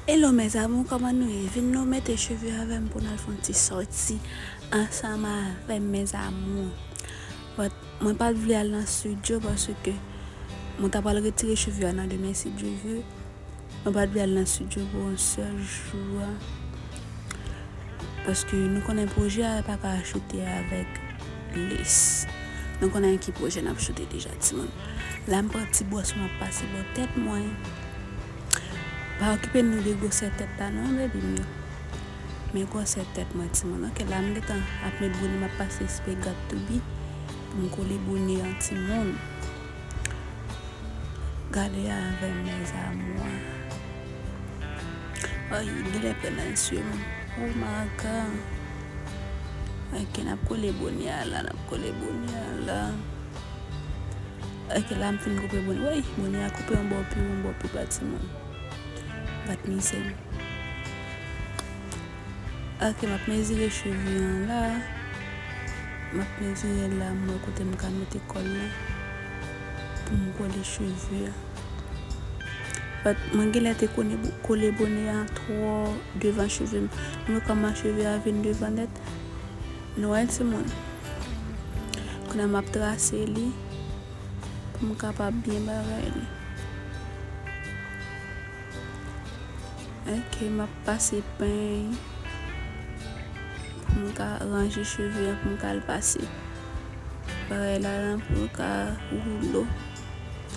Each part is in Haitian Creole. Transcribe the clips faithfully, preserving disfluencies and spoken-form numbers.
Hello mes amours, kòman nou ye? Vin nou mete cheve avè m pou n al fè yon ti sòti ansanm avè m mes amours. But mwen pa t vle al nan studio paske mwen ta pral retire cheve a nan demen si Dye vle. Mwen pa t vle al nan studio pou yon sèl jou a. Paske nou konnen pwojè a pa ka achoute avèk lace. Nou konnen ki pwojè n ap choute deja timoun. La m pran ti bwòs mwen ap pase bò tèt mwen. Pa okipe nou de gwosè tèt la non baby m yo. Men gwosè tèt mwen timoun. Ok, la m gentan ap met bone m ap pase spè got to be pou m kole bone an timoun. Gade avè m mes amours. Ay, genlè pran nan zye m. Oh my God. Ok, n ap kole bone a la, n ap kole bone a la. Ok, la m fin koupe bone. Woy, bone a koupe yon bò pi wo, yon bò pi ba timoun. Bat mizè m. Ok, m ap mezire cheve an la. M ap mezire la, m wè kote m ka mete kòl la pou m kole cheve a. But mwen genlè te kole, kole bone a twò devan cheve m. Nou wè kòman cheve a vin devan nèt. Nou wè timoun. Kounye a m ap trase li pou m kapab byen bagay li. Ok, m ap pase peny pou m ka ranje cheve an, pou m ka al pase bagay la, la pou l ka woulo.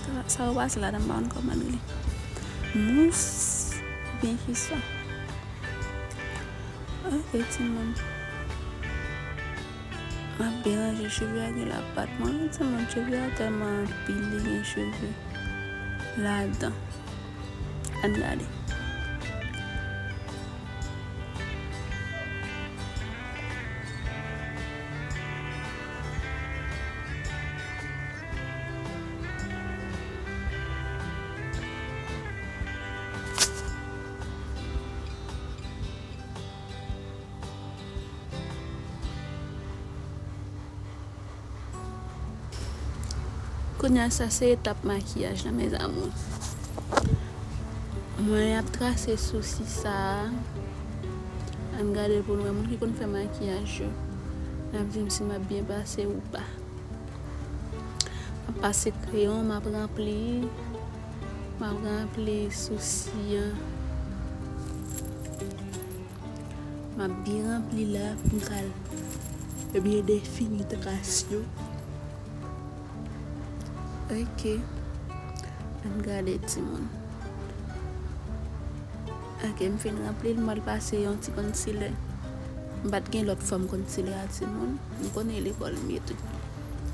Sa, sa yo pase ladan m pa konn kòman l rele. Mous oubyen kisa. Ok, timoun. M ap byen ranje cheve a, gen lapat mwen. Timoun, cheve a tèlman anpil, li gen cheve ladan. Ann gade. Kounye a, sa se etap makiyaj la, mes amours. Mwen ap trase sousi sa a. Ann gade pou n wè moun ki konn fè makiyaj yo. N ap di m si m ap byen pase ou pa. M ap pase kreyon, m ap ranpli, m ap ranpli sousi an. M ap byen ranpli la pou m ka byen defini tras yo. Ok. Ann gade timoun. Ok, m fin ranpli l, m al pase yon ti concealer. M pa t gen lòt fòm concealer a timoun. M konnen lekòl m ye tou.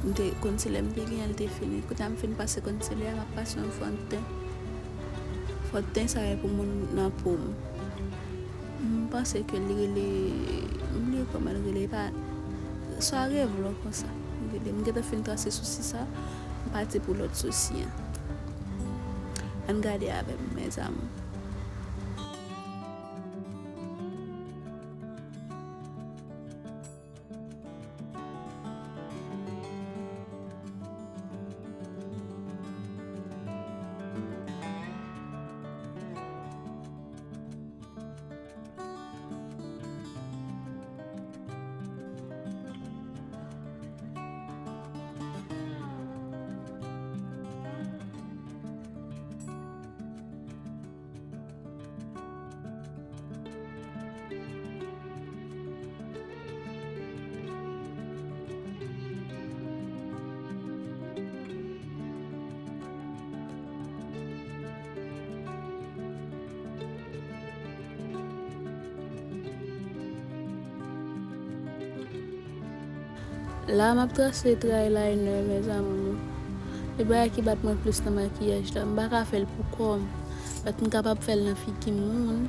M te, concealer m te genyen, l te fini. Kounye a m fin pase concealer a, m ap pase yon fon de ten. Fon de ten sa e pou moun nan po m. M panse ke li rele, m bliye kòman l rele, e pa, sa Revlon konsa li rele. M gentan fin trase sousi sa, m pati pou lòt sousi an. Ann gade avè m, mes amours. La, m ap trase tray liner, mes amours. E bagay ki bat mwen plis nan makiyaj la. M pa ka fè l pou kò m. But m kapab fè l nan figi moun.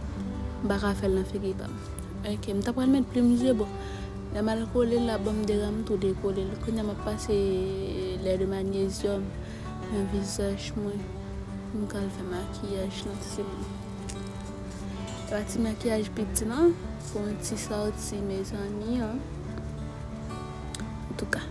M pa ka fè l nan figi pa m. Ok, m ta pral met plim zye, bon. Lè m al kole l la, bon, m deran m tou dekole l. Kounye a m ap pase lè de manyezyòm nan vizaj mwen. M pral fè makiyaj nan ti mwen. Pati makiyaj piti nan, pou yon ti sòti, mezanmi, an. Antouka.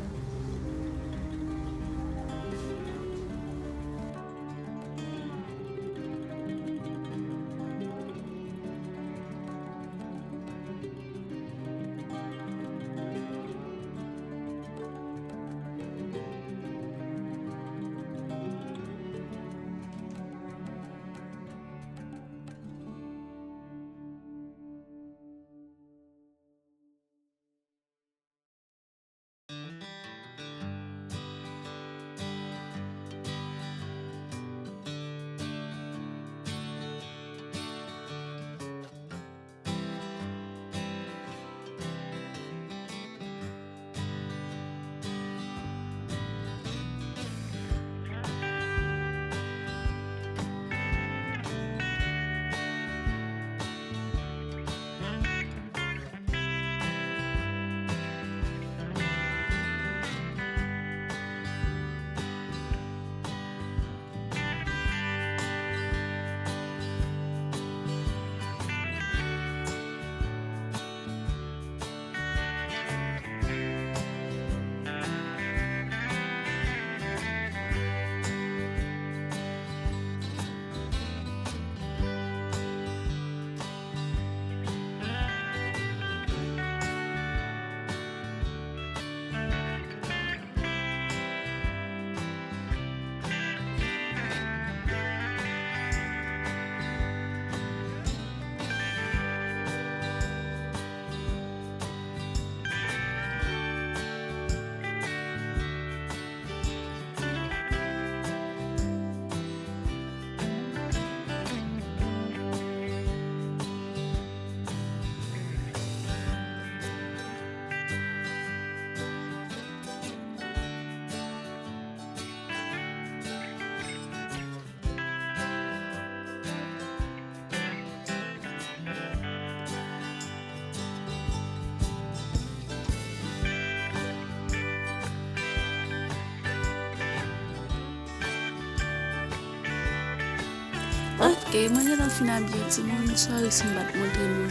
Ok, mwen gentan fin abiye timoun, sorry si m pa t montre nou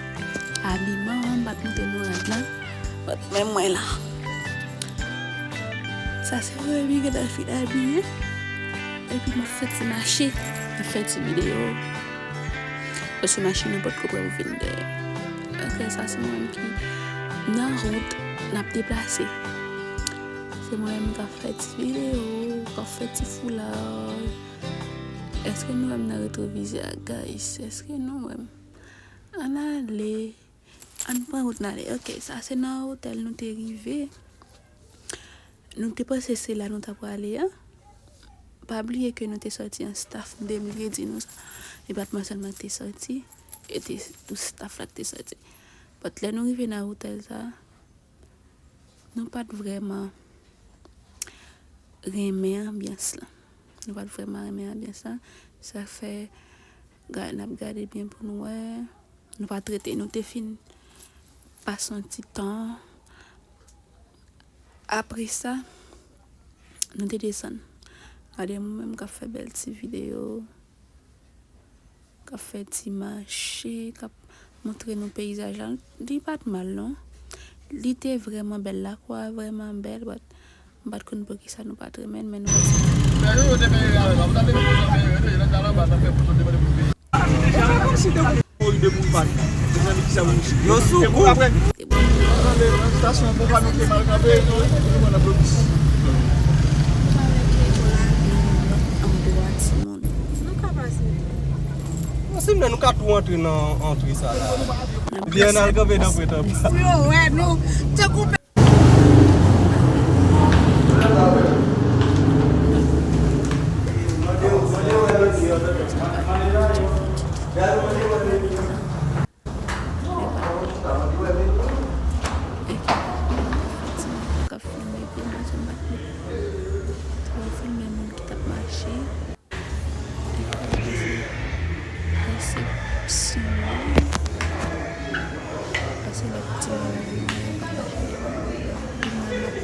abiman an, m pa t montre nou rad la. But men mwen la. Sa se mwen ki gentan fin abiye. Epi m ap fè ti mache, m ap fè ti videyo. Paske machin nan potko prè pou vin dèyè. Ok, sa se mwen ki nan wout, n ap deplase. Se mwen menm k ap fè ti videyo, k ap fè ti foulay. Èske nou wè m nan retwovizè a, guys? Èske nou wè m? Ann ale. Ann pran wout n ale. Ok, sa se nan otèl nou te rive. Nou te panse se la nou ta prale a. Pa bliye ke nou te sòti an staff, m te bliye di nou sa. E pa t mwen sèlman ki te sòti, e te tout staff la ki te sòti. But lè nou rive nan otèl sa, nou pa t vrèman renmen anbyans lan. Nou pa t vrèman renmen anbyans lan. Sa fè, ga-, n ap gade byen pou nou wè. Nou pa t rete, nou te fin pase yon ti tan. Apre sa, nou te desann. Gade mwen menm k ap fè bèl ti videyo, k ap fè ti mache, k ap montre nou peyizaj la. Li pa t mal non. Li te vrèman bèl, lakwa vrèman bèl, but m pa t konn poukisa nou pa t renmen l, men nou pa t. Yo sou kou. Ann dwat, timoun. Nou ka pase. Bon, si m nan, nou ka tou antre nan antre sa la. Byen al kanpe nan pwent anba. Pou yo wè nou. Tankou Epa. Epa. Fatima k ap filme pou mwen, jan m pa t twò filme moun ki t ap mache. Epa, se resepsyon an. Paske lòt timoun yo vini, yo ka mache. Vin nan lòt,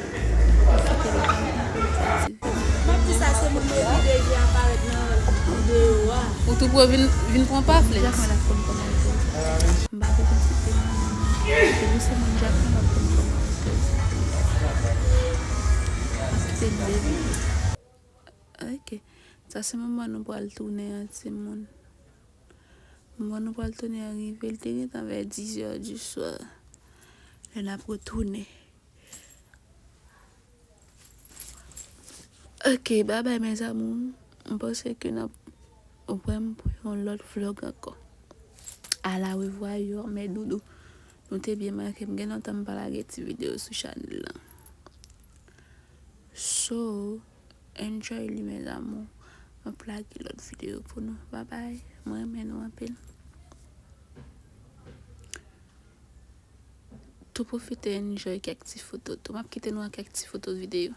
pwofite lokazyon pou n fè ti M ap di sa, se moun yo ki deja parèt nan videyo a. Ou tou pre vin, vin pran pafles. Jackman ap konn kòman l poze. M pa bezwen site non moun nan. Depi se moun Jackman, l ap konn kòman l poze. M ap kite l depi. Ok. Sa se moman nou pral tounen an, timoun. Moman nou pral tounen an rive, li te gentan vè dizè di swa. Lè n ap retounen. Ok, babay, mes amours. M panse ke n ap wè m pou yon lòt vlog ankò. A la revwa, yo, mes doudous. Nou te byen manke m. Gen lontan m pa lage ti videyo sou chanèl lan. So, enjoy li, mes amours. M ap lage lòt videyo pou nou. Babay. Mwen renmen nou anpil. Tou pwofite enjoy kèk ti foto tou. M ap kite nou ak kèk ti foto videyo.